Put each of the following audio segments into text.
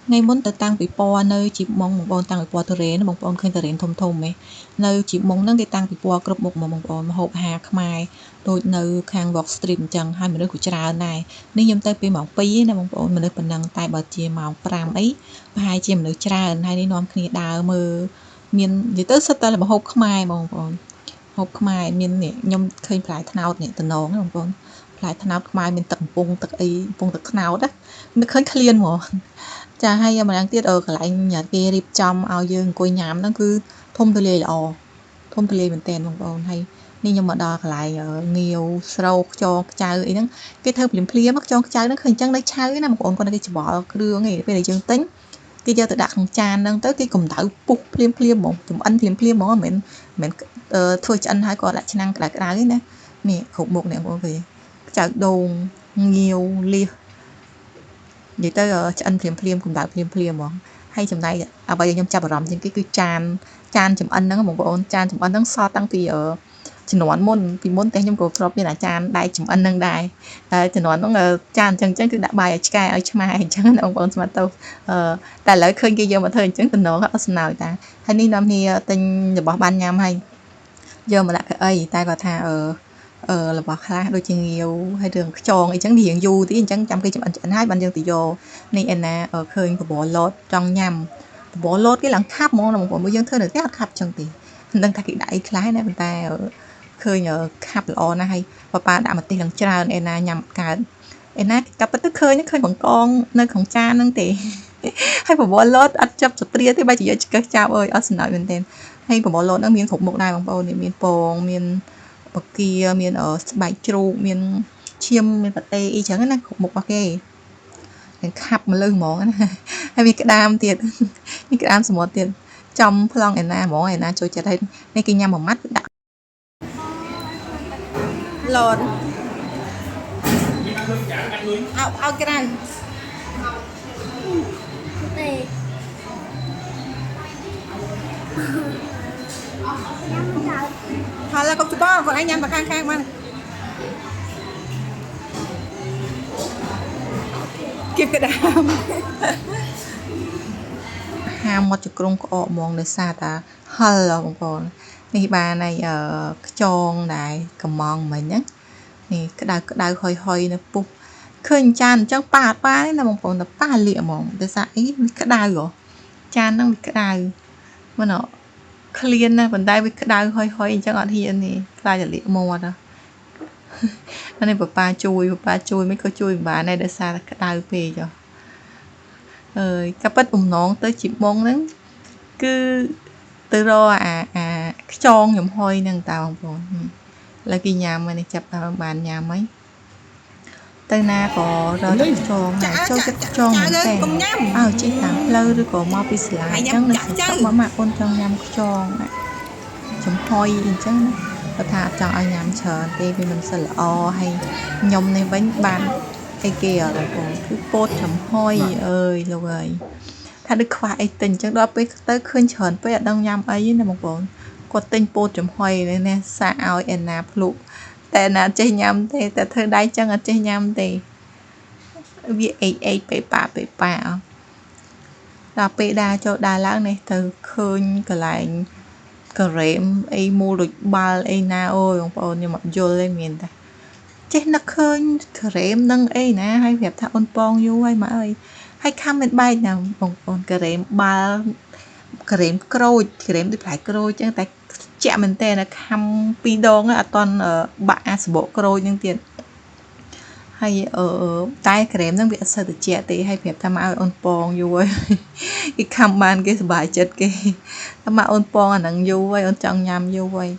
ថ្ងៃមុនទៅតាំងពិព័រណ៍នៅជីបម៉ុងបងប្អូនតាំងពិព័រណ៍ទុរេនបងប្អូនឃើញទុរេនធំធំហ៎នៅជីបម៉ុងហ្នឹងគេតាំងពិព័រណ៍គ្រប់មុខហ្មងបងប្អូនម្ហូបអាហារខ្មែរដូចនៅខាង Walk Street អញ្ចឹងហើយមនុស្សក៏ច្រើនដែរនេះខ្ញុំទៅពីម៉ោង2ណាបងប្អូនមនុស្សប៉ុណ្ណឹងតែបើជាម៉ោង5អីប្រហែលជាមនុស្សច្រើនហើយនេះនាំគ្នាដើរមើលមាននិយាយទៅសុទ្ធតែម្ហូបខ្មែរបងប្អូនហូបខ្មែរមាននេះខ្ញុំឃើញផ្លែត្នោតនេះតំណងបងប្អូនផ្លែត្នោតខ្មែរមានទឹកកំពង់ទឹកអីកំពង់ទឹកត្នោតណានឹកឃើញឃ្លានហ្មងចាហើយម្ដងទៀតកន្លែងគេរៀបចំឲ្យយើងអង្គុយញ៉ាំហ្នឹងគឺធំទូលាយល្អធំទូលាយមែនទែនបងប្អូនហើយនេះខ្ញុំមកដល់កន្លែងងាវស្រោខ្យងខ្ចៅអីហ្នឹងគេធ្វើភ្លាមភ្លាមខ្យងខ្ចៅហ្នឹងឃើញអញ្ចឹងនៅឆៅណាបងប្អូនគាត់គេច្បល់គ្រឿងឯងពេលដែលយើងទិញគេយកទៅដាក់ក្នុងចានហ្នឹងទៅគេកម្ដៅពុះភ្លាមភ្លាមហ្មងចំអិនភ្លាមភ្លាមហ្មងមិនមែនធ្វើឆ្អិនហើយគាត់ដាក់ឆ្នាំងក្តៅក្តៅទេណានេះគ្រប់មុខនេះបងប្អូនគេខ្ចៅដូងងាវលៀសនិយាយទៅឆ្អិនភ្លាមភ្លាមកម្ដៅភ្លាមភ្លាមហ្មងហើយចំណែកអ្វីដែលខ្ញុំចាប់អារម្មណ៍ជាងគេគឺចានចានចំអិនហ្នឹងបងប្អូនចានចំអិនហ្នឹងសល់តាំងពីជំនាន់មុនពីមុនតែខ្ញុំក៏ធ្លាប់មានអាចារ្យដែកចំអិនហ្នឹងដែរតែជំនាន់ហ្នឹងចានអញ្ចឹងអញ្ចឹងគឺដាក់បាយឲ្យឆ្កែឲ្យឆ្មាអញ្ចឹងណាបងប្អូនស្មាត់ទៅតែឥឡូវឃើញគេយកមកធ្វើអញ្ចឹងតំណងអត់ស្នើតាហើយនេះនាំគ្នាទិញរបស់បានញ៉ាំហើយយកមកដាក់កៅអីតែគាត់ថារបស់ខ្លះដូចជាងាវហើយរឿងខ្យងអីចឹងរៀងយូរទីអញ្ចឹងចាំគេចំអិនឆ្អិនហើយបានយើងទៅយកនេះឯណាឃើញបបរលតចង់ញ៉ាំបបរលតគេឡើងខាប់ហ្មងបងប្អូនមួយយើងធ្វើនៅផ្ទះអត់ខាប់ចឹងទេមិនដឹងថាគេដាក់អីខ្លះណាប៉ុន្តែឃើញខាប់ល្អណាស់ហើយប៉ាប៉ាដាក់ម្ទេសឡើងច្រើនឯណាញ៉ាំកើតឯណាកាប់ពិតទៅឃើញបង្កងនៅក្នុងចានហ្នឹងទេហើយបបរលតអត់ចាប់សត្រាទេបែរជាយកឆ្កឹះចាប់អើយអត់សំណើចមែនទែនហើយបបរលតហ្នឹងមានគ្រប់មុខដែរបងប្អូននេះមានពងមានបកាមានស្បែកជ្រូកមានឈាមមានប៉ាតេអីចឹងណាគ្រប់មុខរបស់គេនឹងខាប់មកលើហ្មងណាហើយមានក្តាមទៀតមានក្តាមសមុទ្រទៀតចំប្លង់ឯណាហ្មងឯណាចូលចិត្តហើយនេះគេញ៉ាំមួយម៉ាត់ដាក់លតអោក្រៅ ទេញ៉ាំចៅ ហើយកុំច្បល់គាត់ឯងញ៉ាំតែខាងខាងបានគៀបក្តាមហាមាត់ចក្រងក្អកហ្មងដោយសារតាហិលបងប្អូននេះបានហើយខ្យងដែរកំងមិញហ្នឹងនេះក្តៅក្តៅហុយហុយនៅពុះឃើញចានអញ្ចឹងប៉ាអត់ប៉ាទេណាបងប្អូនតែប៉ាលាកហ្មងដោយសារអីវាក្តៅហ៎ចានហ្នឹងវាក្តៅមិនអឃ្លានណាប៉ុន្តែវាក្តៅហុយហុយអញ្ចឹងអត់ហ៊ានទេខ្លាចតែលាកមាត់ហ៎នេះប៉ាប៉ាជួយប៉ាប៉ាជួយមិនក៏ជួយមិនបានដែរដោយសារតែក្តៅពេកហ៎អើយក៏ពិតបំណងទៅជីបម៉ុងហ្នឹងគឺទៅរកអាខ្យងចំហុយហ្នឹងតើបងប្អូនឥឡូវគេញ៉ាំហើយនេះចាប់ដល់បានញ៉ាំហើយទៅណាក៏រកតែខ្យងហើយចូលចិត្តខ្យងមែនតើអើជិះតាមផ្លូវឬក៏មកពីសាលាអញ្ចឹងនៅស្រុកមកម៉ាក់អូនចង់ញ៉ាំខ្យងចំហុយអញ្ចឹងណាគាត់ថាអត់ចង់ឲ្យញ៉ាំច្រើនទេវាមិនសូវល្អហើយខ្ញុំនេះវិញបានអីគេអត់បងប្អូនគឺពោតចំហុយអើយលោកអើយថាដូចខ្វះអីទិញអញ្ចឹងដល់ពេលទៅឃើញច្រើនពេកអត់ដឹងញ៉ាំអីណាបងប្អូនគាត់ទិញពោតចំហុយនេះណាសាកឲ្យឯណាភ្លុកតែណាចេះញ៉ាំទេតែធ្វើដៃចឹងអត់ចេះញ៉ាំទេវាអេអេពេប៉ាពេប៉ាអត់ដល់ពេលដើរចូលដើរឡើងនេះទៅឃើញកន្លែងការ៉េមអីមូលដូចបាល់អីណាអូយបងប្អូនខ្ញុំអត់យល់ទេមានតែចេះនឹកឃើញការ៉េមនឹងអីណាហើយប្រាប់ថាអូនពងយូរហើយមកអើយហើយខំមិនបែកណាបងប្អូនការ៉េមបាល់ការ៉េមក្រូចការ៉េមដូចផ្លែក្រូចចឹងតែជាក់មែនតើខំពីរដងអត់តន់បាក់អាសបកក្រូចនឹងទៀតហើយតែក្រែមហ្នឹងវាអត់សូវត្រជាក់ទេហើយប្រាប់ថាមកឲ្យអូនពងយូរហើយគេខំបានគេសប្បាយចិត្តគេថាមកអូនពងអាហ្នឹងយូរហើយអូនចង់ញ៉ាំយូរហើយ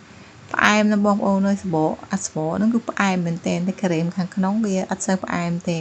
ផ្អែមណាស់បងប្អូនអើយសបកអាសបកហ្នឹងគឺផ្អែមមែនទែនតែក្រែមខាងក្នុងវាអត់សូវផ្អែមទេ